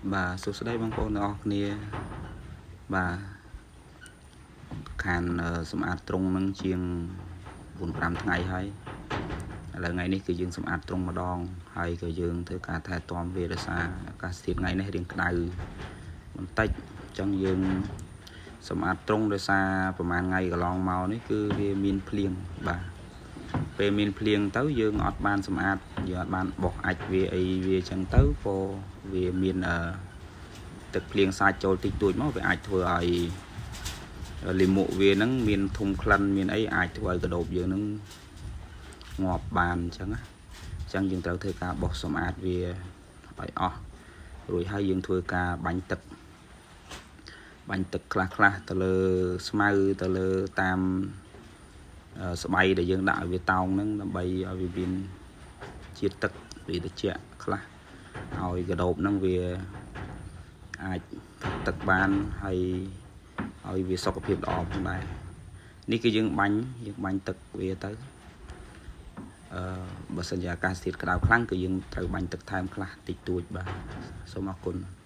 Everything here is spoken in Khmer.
បាទសួស្តីបងប្អូនទាំងអស់គ្នាបាទខានសម្អាតទ្រុងនឹងជាង4 5ថ្ងៃហើយឥឡូវថ្ងៃនេះគឺយើងសម្អាតទ្រុងម្ដងហើយក៏យើងធ្វើការថែទាំវាដោយសារអាកាសធាតុថ្ងៃនេះរៀងក្តៅបន្តិចអញ្ចឹងយើងសម្អាតទ្រុងដោយសារប្រហែលថ្ងៃកន្លងមកនេះគឺវាមានភ្លៀងបាទពេលមានភ្លៀងទៅយើងអត់បានសម្អាតយើងអត់បានបោះអាចវាអីវាអញ្ចឹងទៅក៏វាមានអឺ ទឹកភ្លៀងសាចចូលតិចតួចមកវាអាចធ្វើឲ្យលាមកវាហ្នឹងមានធុំក្លិនមានអីអាចធ្វើឲ្យកដូបយើងហ្នឹងងាប់បានអញ្ចឹងណាអញ្ចឹងយើងត្រូវធ្វើការបោះសម្អាតវាឲ្យអស់រួចហើយយើងធ្វើការបាញ់ទឹកបាញ់ទឹកខ្លះខ្លះទៅលើស្មៅទៅលើតាមស្បៃដែលយើងដាក់ឲ្យវាតោងហ្នឹងដើម្បីឲ្យវាមានជាតិទឹកវាត្រជាក់ខ្លះឲ្យកដូបហ្នឹងវា អាចផឹកទឹកបានហើយឲ្យវាសុខភាពល្អផងដែរនេះគឺយើងបាញ់យើងបាញ់ទឹកវាទៅអឺបើសិនជាអាកាសធាតុក្តៅខ្លាំងគឺយើងត្រូវបាញ់ទឹកថែមខ្លះតិចតួចបាទសូមអរគុណ។